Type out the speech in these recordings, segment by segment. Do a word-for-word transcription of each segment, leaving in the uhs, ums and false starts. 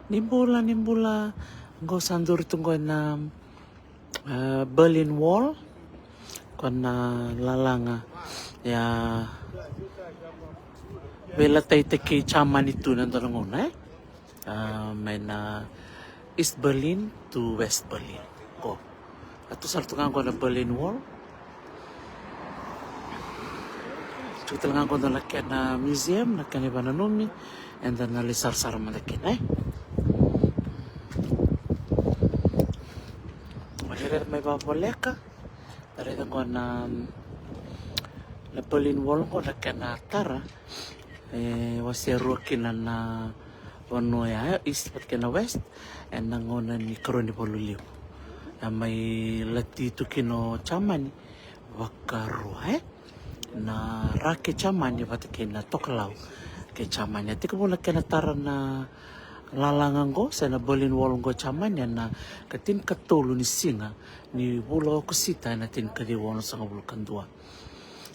Ni bula, ni bula. Qo sa duri tu qo na, ah, Berlin Wall. Ko na lalaga ya veilataitaki Jamani tu na dua na gauna, e? Ah, mai na East Berlin to West Berlin. Qo. A tu sara tu ga qo na Berlin Wall. Tu tale ga qo na kena museum, na kena ivananumi. Eda na lai sarasara mada kina, e? Ore rai mai vavoleka. Raica qo na, na Berlin Wall qo na kena tara. E, wase rua kina na vanua ya, East vata kei na West, ena gauna ni karua ni valu levu. A mai lati tu kina o Jamani vakarua, e? Na ra kei Jamani vata kei na tokalau kei Jamani. A tekivu na kena tara na lalaga qo, se na Berlin Wall qo Jamani, ena ka tinikatolu ni siga ni vula o Okosita ena tinikaciwa onosagavulu ka dua.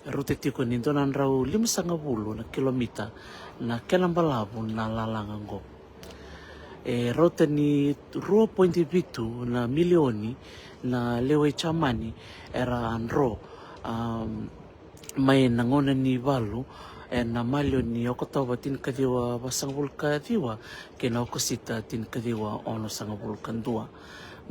Rauta tiko ni dua na drau limasagavulu na kilomita na kena balavu na lalaga qo. E rauta ni rua poidi vitu na milioni na lewe i Jamani era dro, um, mai na gauna ni valu ena maliwa ni Okotova tinikaciwa vasagavulu ka ciwa kei na Okosita tinikaciwa onosagavulu ka dua.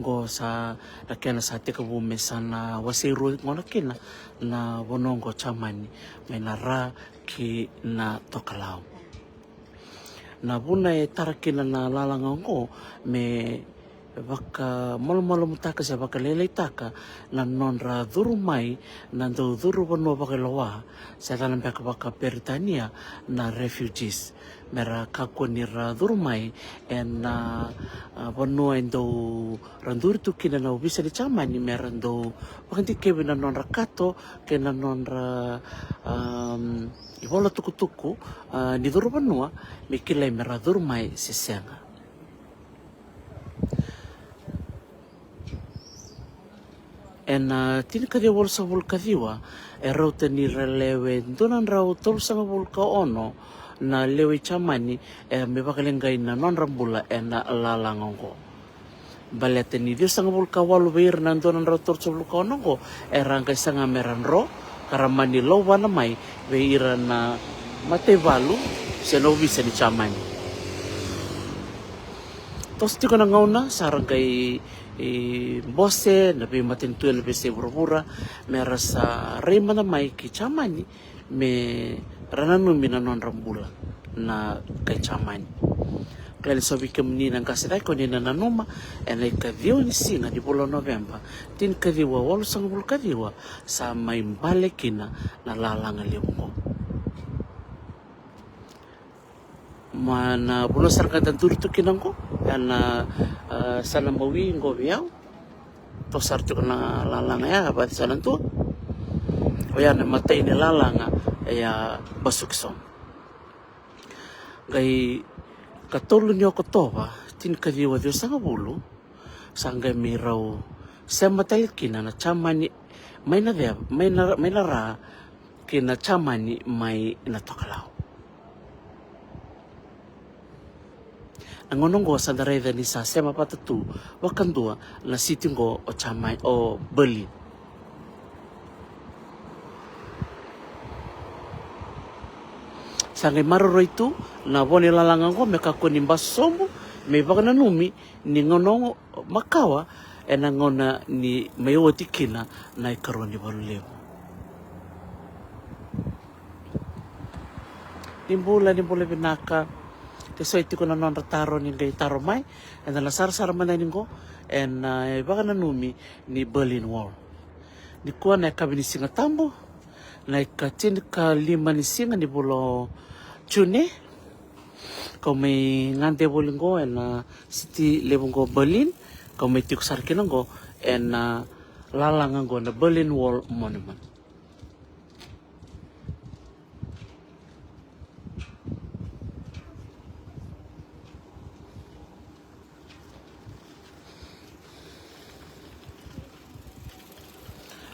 Qo sa na kena sa tekivu me sa na wase rua gona kina na vanua qo Jamani, mai na ra kei na tokalau. Na vuna e tara kina na lalaga oqo me vakamalumalumutaka se vakalailaitaka na nodra curu mai na dau curu vanua vakailoa, se cana beka vakaperitania na refugees, me ra kakua ni ra curu mai ena, a, vanua e dau ra duri tu kina na ovisa ni Jamani me ra dau vakadikevi na nodra kato kei na nodra, um, ivola tukutuku, a, ni curu vanua, me kilai me ra curu mai se sega. Ena, a, tinikaciwa walusagavulu ka ciwa, e rauta ni ra lewe dua na drau tolusagavulu ka ono na lewe i Jamani, e, me vakaleqai na nodra bula ena lalaga oqo. Baleta ni ciwasagavulu ka walu vei ira na dua na drau tolusagavulu ka ono oqo era qai saga me ra dro, ka ra mani lauvana mai vei ira na mataivalu se na ovisa ni Jamani. Toso tiko na gauna sa ra qai, e, bose na veimatanitu ena veiyasai vuravura me ra sa rai mada mai ki Jamani me ra nanumi na nodra bula na kai Jamani. Kila ni so vei kemuni na qase cake o ni na nanuma, ena ikaciwa ni siga ni vula o Noveba, tinikaciwa walusagavulu ka ciwa, sa mai bale kina na lalaga levu oqo. Ma na vanua sara ga da duri tu kina oqo, ena, a, sa na mawi oqo vei au. Toso sara tiko na lalaga ya, vati sa na dua. Oya na imatai ni lalaga ya, Basuki Sobu. Qai katolu ni Okotova, tinikaciwa ciwasagavulu, sa qai mai rau sema tale kina na Jamani mai na ceva, mai na, mai na ra, kei na Jamani mai na tokalau. Na gauna oqo sa da raica ni sa sema vata tu vakadua na siti oqo o Jamani, o Berlin. Sa qai maroroi tu na vo ni lalaga oqo me kakua ni basu sobu, me ivakananumi ni gauna oqo makawa ena gauna ni mai oti kina na ikarua ni valu levu. Ni bula, ni bula vinaka. Ke so e tiko na nodra taro ni qai taro mai, eda na sarasara mada yani qo ena, e, ivakananumi ni Berlin Wall. Nikua na yakavi ni Siga Tabu, na ikatinikalima ni siga ni vula o June. Kau mai gade voli qo ena siti levu qo Berlin. Kau mai tiko sara kina qo ena lalaga qo na Berlin Wall Monument.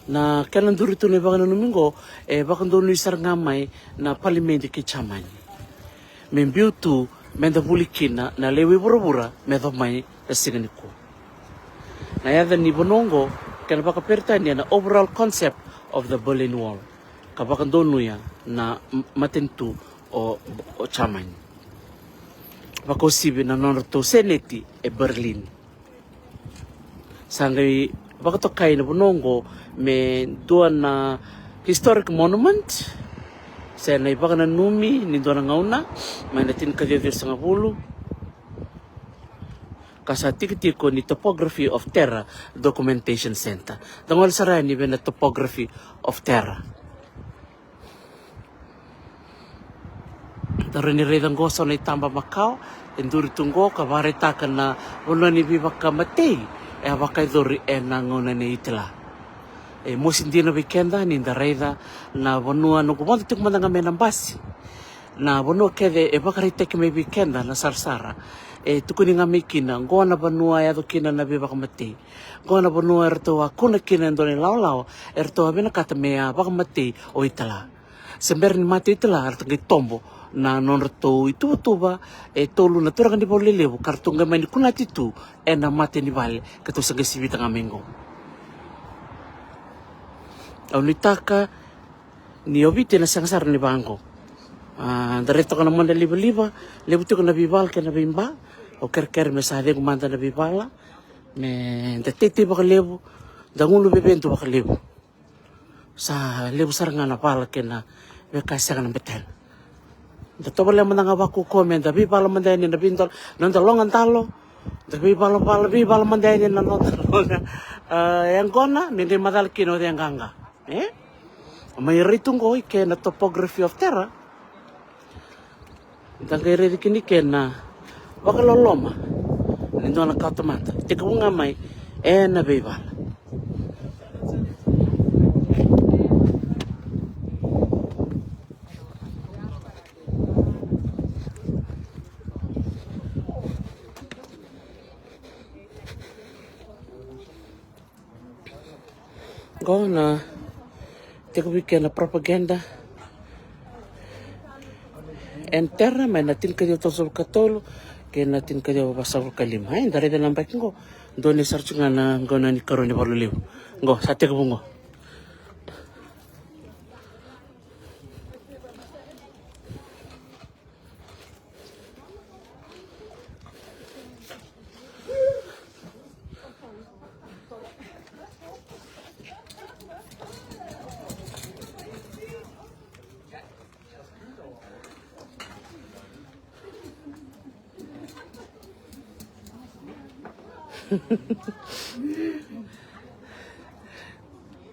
Na kena duri tu na ivakananumi qo, e vakadonui sara ga mai na palimedi ki Jamani me biu tu meda vuli kina na lewe i vuravura me yacova mai na siga nikua. Na yaca ni vanua oqo kena vakaperitania na overall concept of the Berlin Wall, ka vakadonuya na m-, matanitu o, o Jamani, vakauasivi na nodratou seneti e Berlin. Sa qai vakatokai na vanua oqo me dua na historic monument, se na ivakananumi ni dua na gauna mai na tinikaciwa ciwasagavulu, ka sa tikotiko ni Topography of Terra Documentation Center. Da gole sara yani vei na Topography of Terra. Da rawa ni raica oqo so na itaba makawa e duri tu oqo, ka vakaraitaka na vanua ni veivakamatei e a vakayacori ena gauna nei Itila. E mosi dina vei keda ni da raica na vanua, noqu vodo tiko mada ga mai na basi, na vanua kece e vakaraitaki mai vei keda na sarasara. E tukuni ga mai kina oqo na vanua e yaco kina na veivakamatei. Oqo na vanua eratou a kuna kina e dua na ilawalawa eratou a vinakata me a vakamatei o Itila. Se bera ni mate o Itila, eratou qai tobo na nodratou ituvatuva e tolu na turaga ni valu lelevu, ka ratou qai mani kunati tu ena mata ni vale, ka ratou sa qai sivita ga mai oqo. Au nuitaka ni o Viti ena sega sara ni vaqo. A, da raica toka na mada livaliva, levu tiko na veivala kei na veiba. Au kerekere me sa cegu mada na veivala, me da teitei vakalevu, da gunu vevedu vakalevu. Sa levu sara ga na vala kei na veika sega na betena. Da tovolea mada ga vakaukaua me da veivala mada yani na veidalo, na noda loga dalo. Da veivalavala, veivala mada yani na noda loga, a, yaqona, me qai macala kina o cei e qaqa. E? Mai rai tu oqo i ke na Topography of Terra. Da qai raici kina i ke na vakaloloma ni dua na kawatamata. Tekivu ga mai ena veivala. Qo na tekivu i ke na propaganda en terra mai na tinikaciwa tolusagavulu ka tolu kei na tinikaciwa vasagavulu ka lima. E, da raica na yabaki qo, dua ni sara tu ga na gauna ni karua ni valu levu. Qo sa tekivu qo.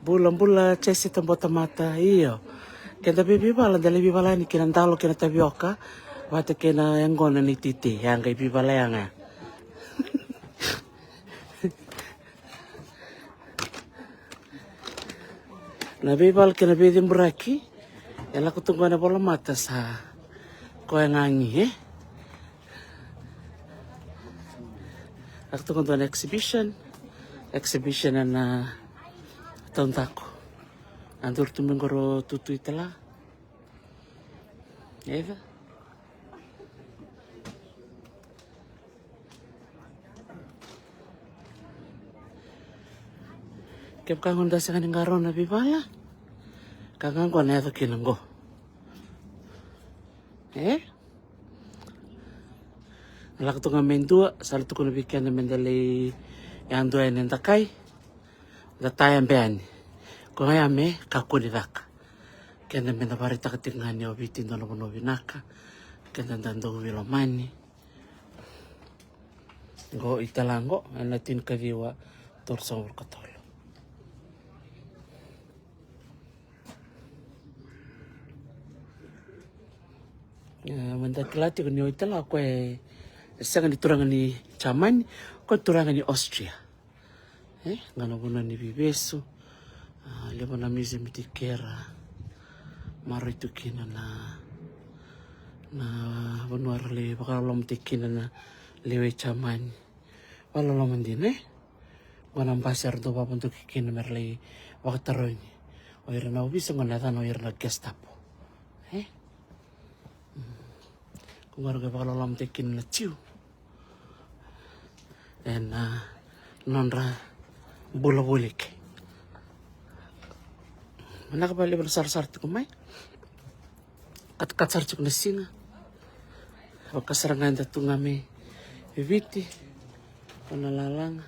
Bula, bula, Jesse Tabotamata, io. Keda veivala, da lai veivala yani kei na dalo kei na tavioka vata kei na yaqona ni titi, ya qai veivala ya ga. Na veivala kei na veiceburaki e lako tu qo ena volamata sa koya ga gi, e? Lako tu qo dua na exhibition, exhibition ena taudaku. A duri tu mai qo ro Tutu Itala. Eva. Kevaka qo da sega ni qarauna veivala, ka ga qo na yaco kina qo. E? Na lako tu ga me dua, sa la tukuna vei keda me da lai yadua yani e dakai. Da taya bea yani. Koya me kakua ni caka. Keda me da vakaraitaka tiko ga ni o Viti dua na vanua vinaka. Keda da dau veilomani. Qo Itala qo, ena tinikaciwa tolusagavulu ka tolu. E, meda kila tiko ni o Itala o koya e sega ni turaga ni Jamani, o koya turaga ni Austria. E, qo na vanua ni veivesu. A, levu na museum tiko kei ra. Maroroi tu kina na, na vanua ra lai vakaloloma tiko kina na lewe i Jamani. Vakaloloma dina, e? Qo na basi era dau vakavodoki kina me ra lai vakatarogi o ira na ovisa, qo na yacana o ira na Gestapo. E? Mm. Ko qori qai vakalolomataki kina na Jiu ena nodra bula voli ke. Vinaka vakalevu na sarasara tiko mai. Katakata sara tiko na siga. Vaka sara ga eda tu ga mai Viti, o na lalaga.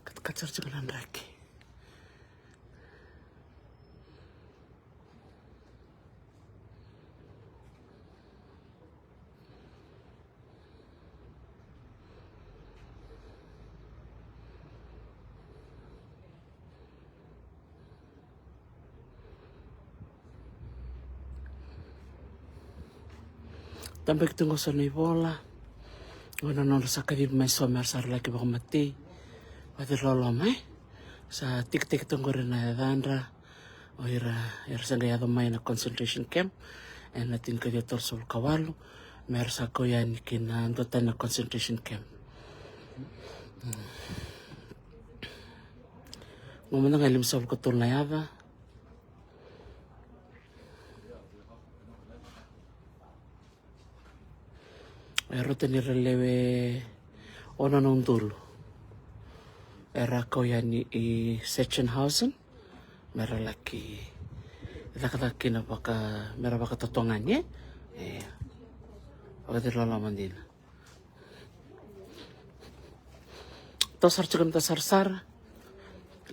Katakata sara tiko na draki. Tabaki tu qo so na ivola. O na nodra sa kacivi mai so me ra sa laki vakamatei. Vakaciriloloma, e? Sa tikitiki tu qori na yacadra. O ira era sa qai yaco mai na concentration camp ena tinikaciwa tolusagavulu ka walu, me ra sa kau yani ki na dua tani na concentration camp. Qo mada ga e limasagavulu ka tolu na yaca. E rauta ni ra lewe ono na udolu era kau yani i Sachsenhausen me ra laki cakacaka kina vaka, me ra vakatotogani, e? E. Vakaciriloloma dina. Toso sara tiko na sarasara.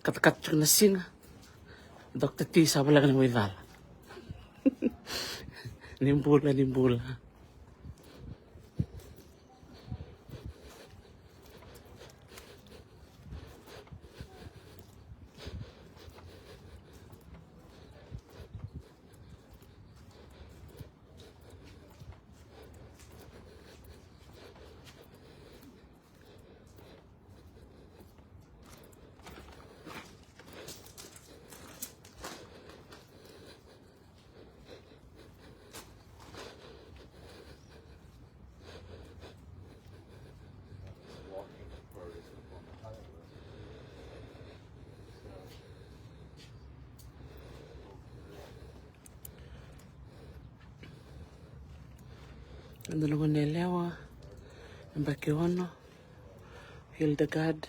Katakata tiko na siga. Doctor T sa voleka ni mai cala. Ni bula, ni bula. Dua na gone yalewa, yabaki ono, Hildegard.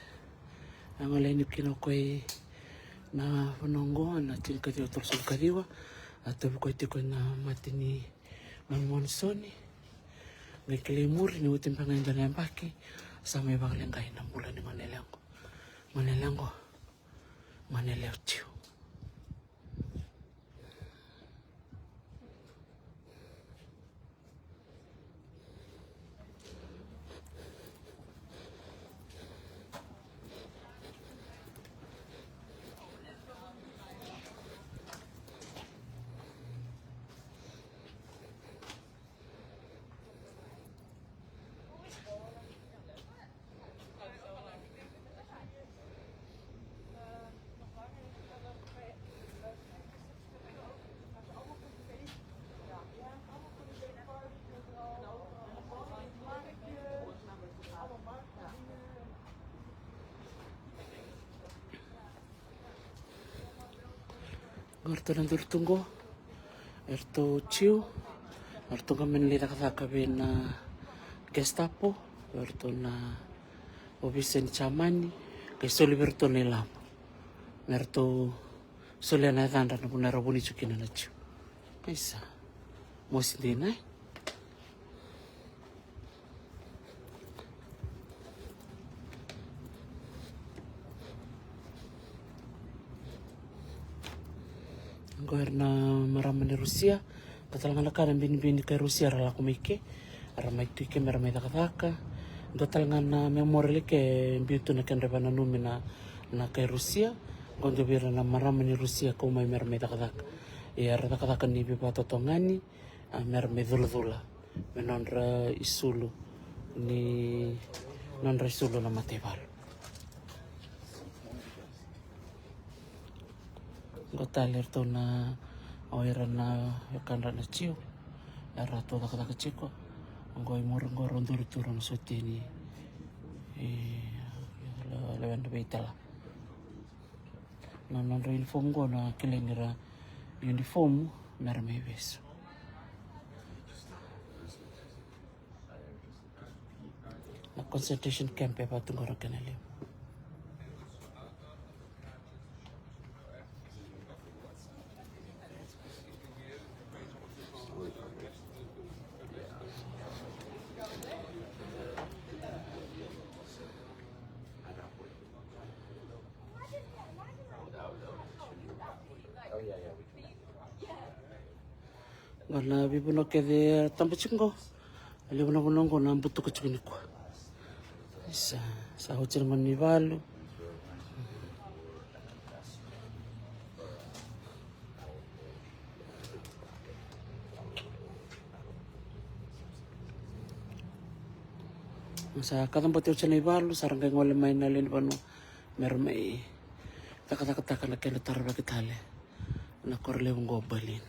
A gole yani kina o koya na vanua oqo na tinikaciwa tolusagavulu kaciwa. A tauvi koya tiko na mate ni monumonu soni. Qai kilai muri ni oti beka ga e dua na yabaki, sa mai vakaleqai na bula ni gone yalewa qo. Gone yalewa qo, gone yalewa Jiu. Qo ratou na duru tu qo, eratou Jiu. Ratou ga me na lai cakacaka vei na Gestapo, vei ratou na ovisa ni Jamani, qai soli vei ratou na ilavo me ratou solia na yacadra na vanua era vuni tiko kina na Jiu. Isa, mosi dina e. Qo era na marama ni Rusia. Qo tale ga na ka na binibini kai Rusia ra lako mai ke, ra mai tu i ke me ra mai cakacaka. Qo tale ga na memorial i ke e biu tu na kedra vananumi na, na kai Rusia. Qo dua vei ira na marama ni Rusia kau mai me ra mai cakacaka. Ia ra cakacaka ni veivakatotogani, a, me ra mai culacula me nodra isulu ni, nodra isulu na mataivalu. Qo tale iratou na, o ira na wekadra na Jiu eratou cakacaka tiko. Qo i muri qo rau duri tu rau na sotia ni, e, le-, lewena veitala. Na nodra uniform qo na kilai ni ra uniform me ra mai vesu. Na concentration camp e vatu qo na kena levu. Qo na veivanua kece e taba tiko qo. Levu na vanua qo na butuka tiko nikua. Sa, sa oti na gauna ni valu. Sa kacabote oti na ivalu, sa ra qai gole mai na lewe ni vanua me ra mai cakacakataka na kena taravaki tale na koro levu qo Berlin.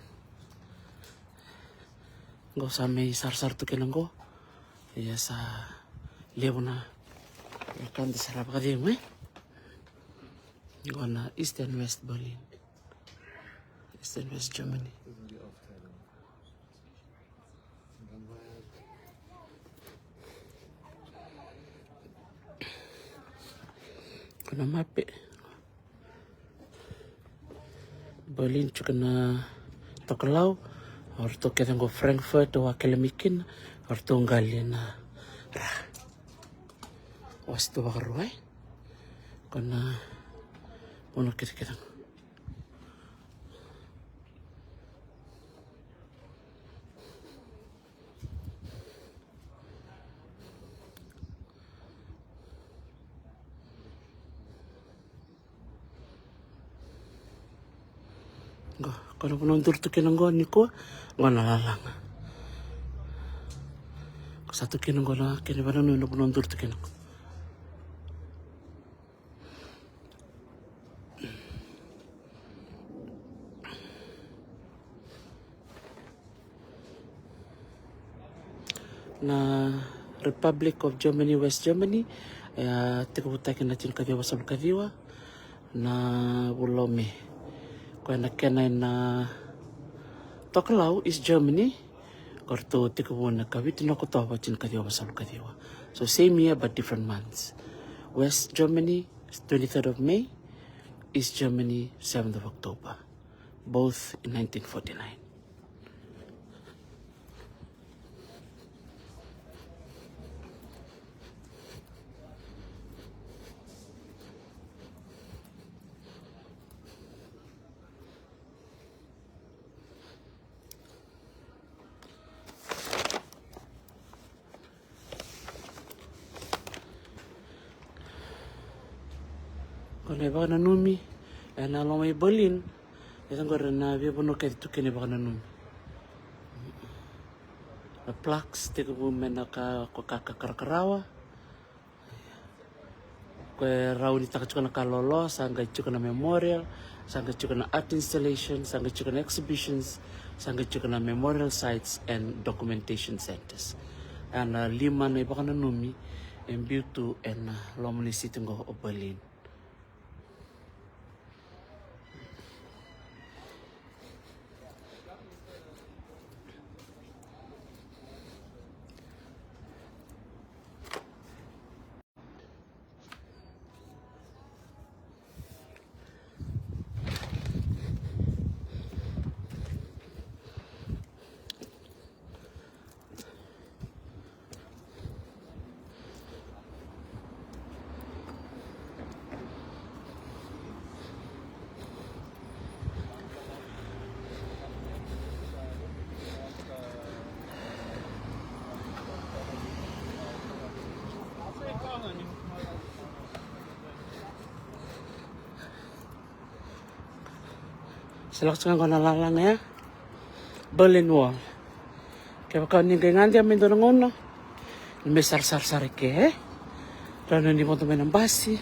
Qo sa mai sarasara tu kina qo. Ia sa levu na wekada sa ra vakacegu e. Qo na East and West Berlin. East and West Germany. Qo na mape. Berlin tiko na tokalau. O ratou kece qo Frankfurt, o a kele mai kina, o ratou qali na ra. Wasi tu vakarua e. Qo na vanua kece kece qo. Qo, qo na vanua duri tu kina qo nikua, qo na lalaga. Qo sa tu kina qo na kena vanua na vanua duri tu kina qo. Na Republic of Germany, West Germany, e a tekivutaki na tinikaciwa vasagavulu kaciwa na vula o Me. Koya na kena ena tokalau East Germany, ko ratou tekivu na ikavitu ni Okotova tinikaciwa vasagavulu kaciwa. So same year but different months. West Germany, twenty-third of May, East Germany, seventh of October, both in nineteen forty-nine. Ko na ivakananumi ena loma i Berlin, e sa qori na veivanua kece tu kina ivakananumi. Na plaques tekivu me na ka, ko ka, ka karakarawa. Ko e raunitaka tiko na ka lolo, sa qai tiko na memorial, sa qai tiko na art installation, sa qai tiko na exhibitions, sa qai tiko na memorial sites and documentation centers. Ena lima na ivakananumi e biu tu ena loma ni siti qo o Berlin. Sa lako saka qo na lalaga ya. Berlin Wall. Kevaka ni qai gade mai dua na gauna, ni mai sarasara sara i ke, e? Rawa ni vodo mai na basi.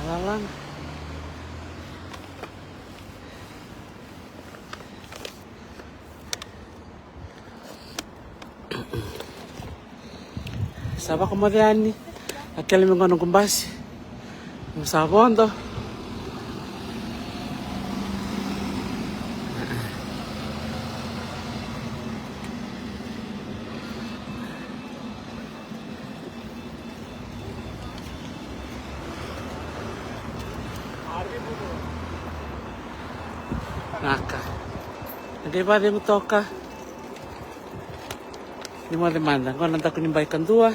Lalaga. Sa vakamoce yani. A kele me gona noqu basi. Mo sa vodo. Naka. Na qai vacegu toka. Ni moce mada. Qo na daku ni bai kadua.